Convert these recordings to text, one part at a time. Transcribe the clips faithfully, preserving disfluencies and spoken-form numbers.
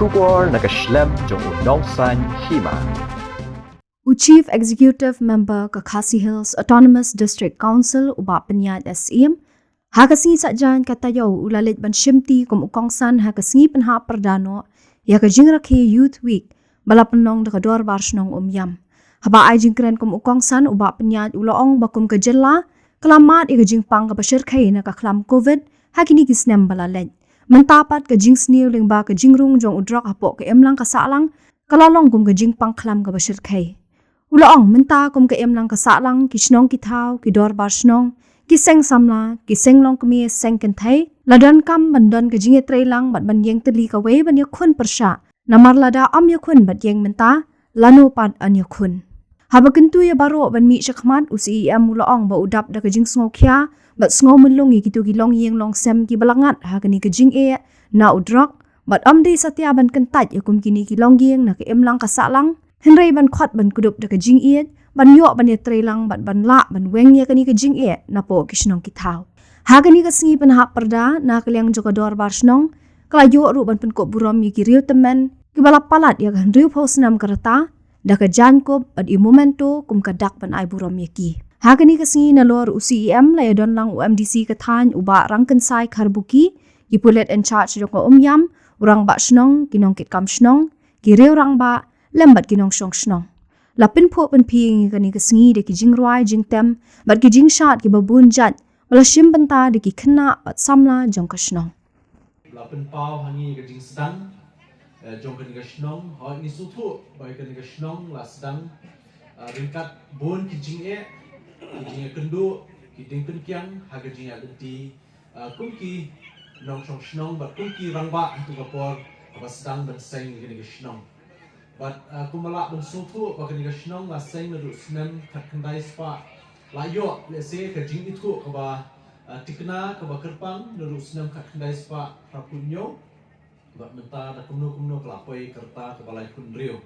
Khubor na ka shlem jong u nongsan hima. U Chief Executive Member ka Khasi Hills Autonomous District Council, u Bah Pynïaid S Syiem, ha ka sngi Saitjaiñ ka taïew u la leit ban shimti kum u kongsan ha ka sngi pynhap pyrda noh ïa ka jingrakhe Youth Week ba la pynlong da ka Dorbar Shnong Umiam. Haba ai jingkren kum u kongsan, u Bah Pynïaid u la ong ba kum ka jylla ka la mad ïa ka jingpang kaba shyrkhei na ka khlam Covid ha kine ki snem ba la leit. Mynta pat ka jingsniew lyngba ka jingrung jong u drok hapoh ka imlang ka sahlang ka la long kum ka jingpang khlam kaba shyrkhei. U la ong mynta kum ka imlang ka sahlang, ki shnong ki thaw, ki dorbar shnong, ki seng samla, ki seng longkmie, seng kynthei, la donkam ban don ka jingïatreilang bad ban ïeng tylli kawei ban ïakhun pyrshah. Namar lada ym ïakhun bad ïeng mynta, lano pat yn ïakhun. Haba kyntu ïa baroh ban mih shakhmat, u Syiem u la ong ba u dap da ka jingsngewkhia bad sngewmynlung ïa kito ki longïing longsem kiba la ngat ha kane ka jingeh na u drok, bad ym dei satia ban kyntait ïa kum kine ki longïing na ka imlang ka sahlang, hynrei ban khot ban kdup da ka jingïeit, ban ïoh ban ïatreilang bad ban lah ban weng ïa kane ka jingeh napoh ki shnong ki thaw. Ha kane ka sngi pynhap pyrda na ka liang jong ka Dorbar Shnong, ka la ïoh ruh ban pynkup burom ïa ki riew tymmen kiba la palat ïa ka hynriewphew snem ka rta da ka jaiñkup bad ïa u memento kum ka dak ban ai burom ïa ki. Ha kane ka sngi nalor u Syiem la ïadon lang u MDC ka thaiñ, u Bah Rangkynsai Kharbuki, ki pulit in charge jong ka Umiam, u rangbah shnong, ki nongkitkam shnong, ki riew rangbah, lem bad ki nongshong shnong. La pynphuh pynphieng ïa kane ka sngi da ki jingrwai jingtem bad ki jingshad kiba bun jait ba la shim bynta da ki khynnah bad samla jong ka shnong. La pynpaw ha ngi ka jingsdang, eh, jong kane ka shnong, hooid ngi sngewthuh ba kane ka shnong la sdang, eh, ryngkat bun ki jingeh, ki jingïakynduh, ki jingpynkiang ha ka jingïaid lynti, eh, kum ki nongshong shnong bad kum ki rangbah ha tu ka por kaba sdang ban seng ïa kane ka shnong. Bad, uh, kumba lah ban sngewthuh ba kane ka shnong la seng naduh snem khatkhyndai spah. La ïoh lehse ka jingithuh kaba, uh, thikna kaba kyrpang naduh snem khatkhyndai spah phra phew hynñiew. Bad mynta da kumno kumno ka la poi ka rta kaba laiphew hynriew.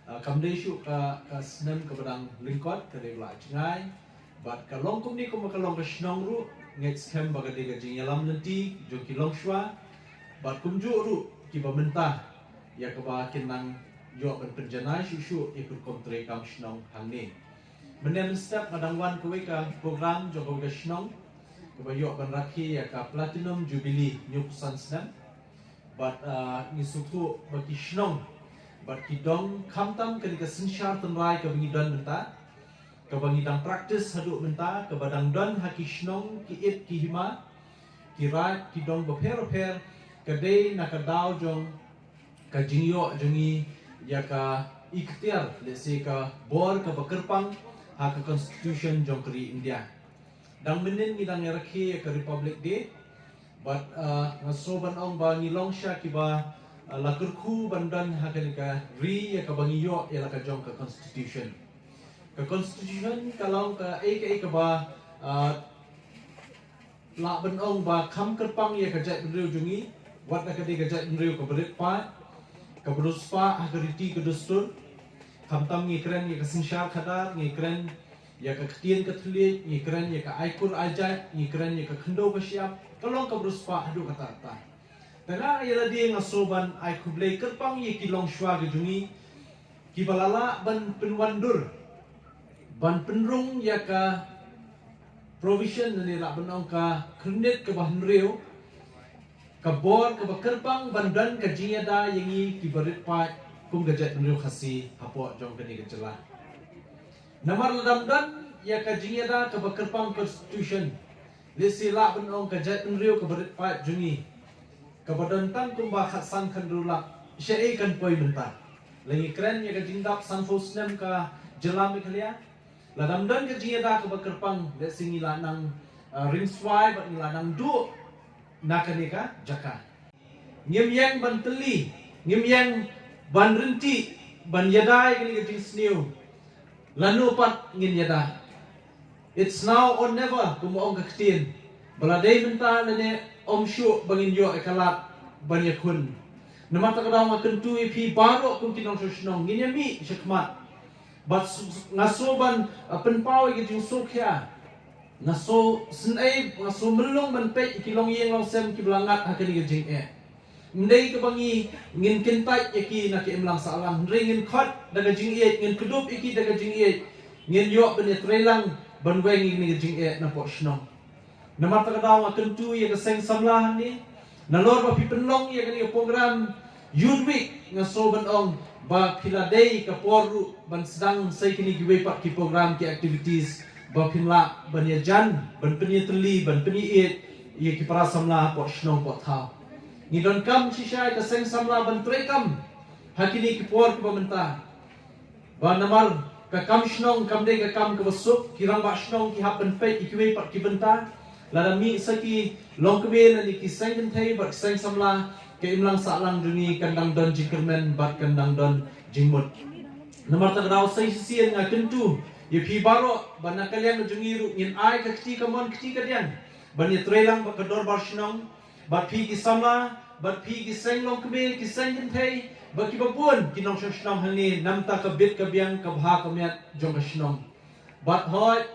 Uh, kam dei shuh ka, ka snem kaba dang lyngkot, ka dei ba la jngai. Bad ka long kumne kumba ka long ka shnong ruh, ngeit skhem ba ka dei ka jingïalam lynti jong ki longshuwa. Bad kumjuh ruh kiba mynta ïa kaba kin nang ïoh ban pynjanai shuh shuh ïa ka rukom treikam shnong hangne. Mynne mynstep nga dang wan kawei ka program jong kawei ka shnong kaba ïoh ban rakhe ïa ka Platinum Jubilee hynñiewphew san snem. Bad, ah, ngi sngewthuh ba ki shnong bad ki dong, khamtam kane ka synshar tynrai kaba ngi don mynta, kaba ngi dang practice haduh mynta, kaba dang don ha ki shnong, ki it, ki hima, ki raid, ki dong bapher bapher, ka dei na ka daw jong ka jingïoh jong ngi ïa ka iktiar, lehse ka bor kaba kyrpang ha ka Constitution jong ka ri India. Dang mynnin ngi dang ïarakhe ïa ka Republic Day. Bad, uh, nga sngew ban ong ba ngi long sha kiba, uh, la kyrkhu ban don ha kane ka ri ïa kaba ngi ïoh ïa la ka jong ka Constitution. Ka Constitution ka long kaei kaei kaba, uh, lah ban ong ba kham kyrpang ïa ka jaitbynriew jong ngi, wat la ka dei ka jaitbynriew kaba rit paid, kaba riewspah ha ka riti ka dustur. Khamtam ngi kren ïa ka synshar khadar, ngi kren ïa ka ktien ka thylliej, ngi kren ïa ka aikur aijait, ngi kren ïa ka khyndew ka shyiap, ka long kaba riewspah haduh katta katta. Te nga ïa lade nga sngew ban ai khublei kyrpang ïa ki longshuwa ka jong ngi, kiba la lah ban pynwandur, ban pynrung ïa ka provision, lane lah ban ong ka khyrnit kaba hynriew, ka bor kaba kyrpang ban don ka jingïada ïa ngi kiba rit paid kum ka jaitbynriew Khasi hapoh jong kane ka jylla. Namar lada ym don ïa ka jingïada kaba kyrpang Constitution, lehse lah ban ong ka jaitbynriew kaba rit paid jong ngi, kaba don tang kumba khatsan khathynriew lak, shaei kan poi mynta? La ngi kren ïa ka jingdap sanphew snem ka jylla Meghalaya. Lada ym don ka jingïada kaba kyrpang, lehse ngi la nang, uh, ringswai bad ngi la nang duh na kane ka jaka. Ngim ïeng ban tylli, ngim ïeng ban rynti, ban ïada ïa kane ka jingsniew. Lano pat ngin ïada? It's now or never, kumba ong ka ktien. Ba la dei mynta lane ym shuh ba ngin ïoh ïa ka lad ban ïakhun. Namar kata ka daw nga kyntu ïa phi baroh kum ki nongshong shnong, ngin ïa mih shakhmat. Bad s-, s-, nga sngew ban, uh, pynpaw ïa ka jingsngewkhia. Nga sngew sngewsih, nga sngew mlung ban peit ïa ki longïing longsem kiba la ngat ha kane ka jingeh. Ym dei kaba ngi ngin kyntait ïa ki na ka imlang sahlang, hynrei ngin khot da ka jingïeit, ngin kdup ïa ki da ka jingïeit, ngin ïoh ban ïatreilang ban weng ïa kane ka jingeh napoh shnong. Namar kata ka daw nga kyntu ïa ka seng samla hangne, nalor ba phi pynlong ïa kane ka program Youth Week, nga sngew ban ong ba phi la dei ka por ruh ban sdang sa ïa kine kiwei pat ki program, ki activities ba phin lah ban ïajan, ban pynïatylli, ban pynïaieit ïa ki para samla hapoh shnong poh thaw. Ngi donkam shisha ïa ka seng samla ban treikam ha kine ki por kiba mynta. Ba namar ka kam shnong kam dei ka kam kaba suk, ki rangbah shnong ki hap ban peit ïa kiwei pat ki bynta. Lada mih sa ki longkmie lane ki seng kynthei bad ki seng samla, ka imlang sahlang jong ngi kan dang don jingkyrmen bad kan dang don jingmut. Namar kata ka daw sa shisien nga kyntu ïa phi baroh ba na ka liang jong ngi ruh ngin ai ka kti kamon kti kadiang ban ïatreilang bad ka dorbar shnong, bad phi ki samla, bad phi ki seng longkmie, ki seng kynthei, bad kiba bun ki nongshong shnong hangne, namar ka bit ka biang, ka bha ka miat jong ka shnong. Bad hooid,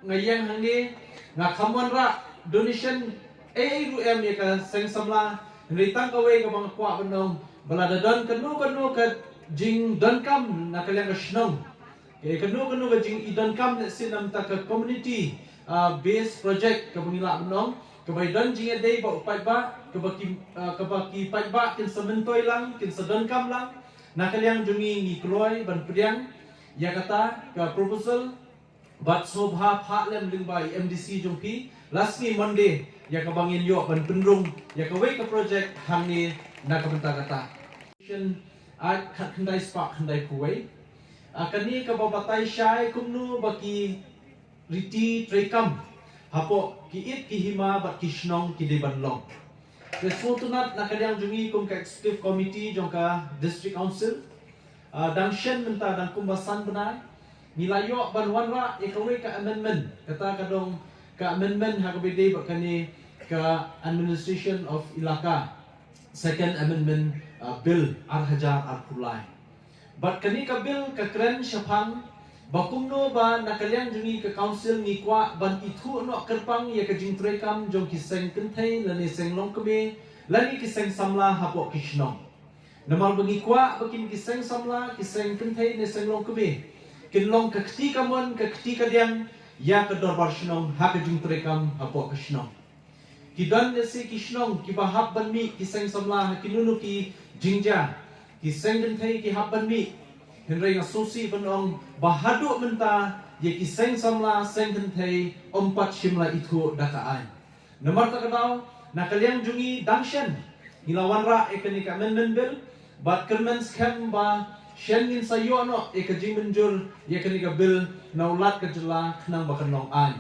nga ïeng hangne, nga kham wanrah donation ei ei ruh em ïa ka seng samla, hynrei tang kawei kaba nga kwah ban ong, ba lada don kano kano ka jingdonkam na ka liang ka shnong, ka kano kano ka jingïadonkam lehse namar ka community, ah, based project kaba ngi lah ban ong, kaba ïadon jingïadei bad u paidbah, kaba ki, ah, kaba ki paidbah kin sa myntoi lang, kin sa donkam lang. Na ka liang jong ngi ngi kloi ban pdiang ïa kata ka proposal, bad sngewbha phah lem lyngba i M D C jong phi, la sngi Monday, ïa kaba ngin ïoh ban pynrung ïa kawei ka project hangne na ka bynta kata. Ai khatkhyndai spah khyndaiphew wei. Ah, kane kaba batai shai kumno ba ki riti treikam hapoh ki it ki hima bad ki shnong ki dei ban long. Te sngewtynnat na ka liang jong ngi kum ka executive committee jong ka District Council, ah, dang shen mynta dang kumba san bnai, ngi la ïoh ban wanrah ïa kawei ka amendment, kata ka dong ka amendment ha kaba ïadei bad kane ka Administration of Elaka, Second Amendment, ah, Bill ar hajar arphew lai. Bad kane ka bill ka kren shaphang ba kumno ba na ka liang jong ngi ka council ngi kwah ban ithuh noh kyrpang ïa ka jingtreikam jong ki seng kynthei lane seng longkmie lane ki seng samla hapoh ki shnong. Namar ba ngi kwah ba kine ki seng samla, ki seng kynthei ne seng longkmie kin long ka kti kamon ka kti kadiang ïa ka dorbar shnong ha ka jingtreikam hapoh ka shnong. Ki don lehse ki shnong kiba hap ban mih ki seng samla ha kino kino ki jingjia. Ki seng kynthei ki hap ban mih. Hynrei nga sngewsih ban ong ba haduh mynta ïa ki seng samla seng kynthei ym pat shym la ithuh da ka aiñ. Namar kata ka daw na ka liang jong ngi dang shen ngi la wanrah ïa kane ka amendment bill, bad kyrmen skhem ba shen ngin sa ïoh noh ïa ka jingmynjur ïa kane ka bill na u Lat ka jylla khnang ba kan long aiñ.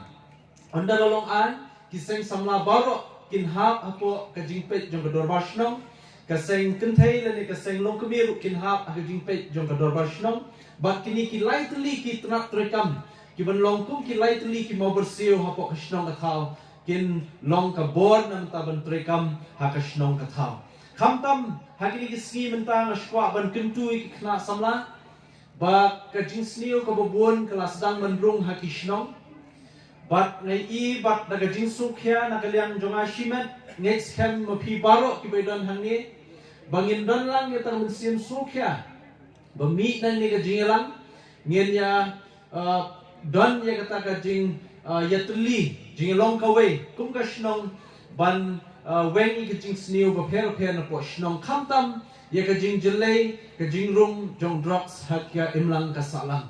Ynda la long aiñ, ki seng samla baroh kin hap hapoh ka jingpeit jong ka dorbar shnong, ka seng kynthei lane ka seng longkmie ruh kin hap ha ka jingpeit jong ka dorbar shnong. Bad kine ki lai tylli ki tnat treikam kiban long kum ki lai tylli ki mawbyrsiew hapoh ka shnong ka thaw kin long ka bor namar ban treikam ha ka shnong ka thaw. Khamtam ha kine ki sngi mynta nga sngewkwah ban kyntu ïa ki khynnah samla ba ka jingsniew kaba bun ka la sdang ban rung ha ki shnong. Bad nga i bad da ka jingsngewkhia na ka liang jong nga shimet, nga ngeit skhem ma phi baroh kiba don hangne ba ngin don lang ïa ka mynsiem sngewkhia ba mih na kane ka jingïalang, ngin ïa, uh, don ïa kata ka jing, uh, ïatylli, jingïalong kawei kum ka shnong ban, uh, weng ïa ka jingsniew bapher bapher napoh shnong, khamtam ïa ka jingjyllei ka jingrung jong drugs ha ka imlang ka sahlang.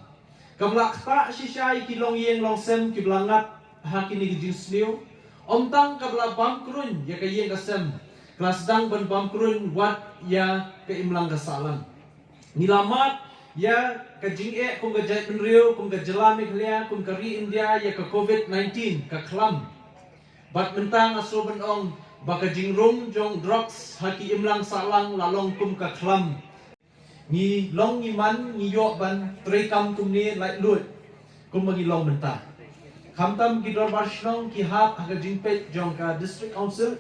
Kaba la ktah shisha ïa ki longïing longsem kiba la ngat ha kine ki jingsniew. Ym tang kaba la bam kruiñ ïa ka ïing ka sem, ka la sdang ban bam kruiñ wat ïa ka imlang ka sahlang. Ngi la mad ïa ka jingeh kum ka jaitbynriew, kum ka jylla Meghalaya, kum ka ri India ïa ka covid nineteen, ka khlam. Bad mynta nga sngew ban ong ba ka jingrung jong drugs ha ki imlang sahlang la long kum ka khlam. Ngi long ngi man ngi ïoh ban treikam kumne laitluid kumba ngi long mynta. Khamtam ki dorbar shnong ki hap ha ka jingpeit jong ka District Council.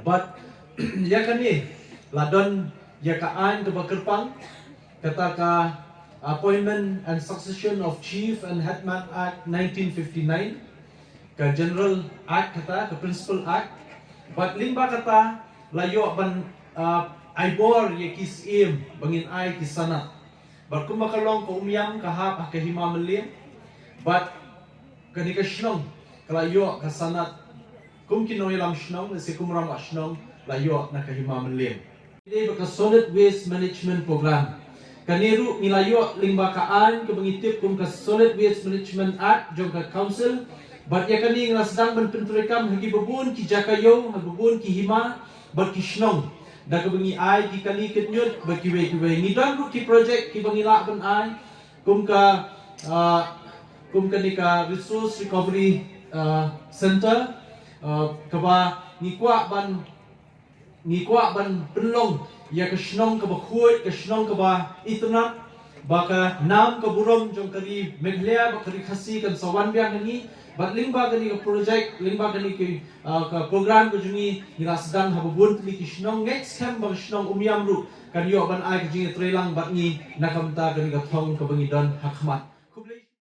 Bad ïa kane la don ïa ka aiñ kaba kyrpang, kata ka Appointment and Succession of Chief and Headman Act nineteen fifty-nine, ka General Act kata, ka Principal Act. Bad lyngba kata la ïoh ban uh, ai bor ïa ki syiem ba ngin ai ki sanad. Bad kumba ka long ka Umiam ka hap ha ka Hima Mylliem. Bad kane ka shnong ka la ïoh ka sanad kum ki nongïalam shnong, lane kum rangbah shnong la ïoh na ka Hima Mylliem. Dei ba ka Solid Waste Management Program. Kane ruh ngi la ïoh lyngba ka aiñ kaba ngi tip kum ka Solid Waste Management Act jong ka Council. Bad ïa kane ngi la sdang ban pyntreikam ha kiba bun ki jaka ïew, ha kiba bun ki hima, bad ki shnong. Da kaba ngi ai ki kali kynñiut, bad kiwei kiwei. Ngi don ruh ki project kiba ngi lah ban ai, kum ka, ah, kum kane ka Resource Recovery, ah, Center, ah, kaba ngi kwah ban ngi kwah ban pynlong ïa ka shnong kaba khuid, ka shnong kaba itynnad, ba ka nam ka burom jong ka ri Meghalaya, ba ka ri Khasi kan sa wan biang ha ngi. Bad lyngba kane ka project, lyngba kane ka, ah, ka program ka jong ngi, ngi la sdang ha ba bun tylli ki shnong. Ngeit skhem ba ka shnong Umiam ruh kan ïoh ban ai ka jingïatreilang bad ngi na ka bynta kane ka thong kaba ngi don ha khmat.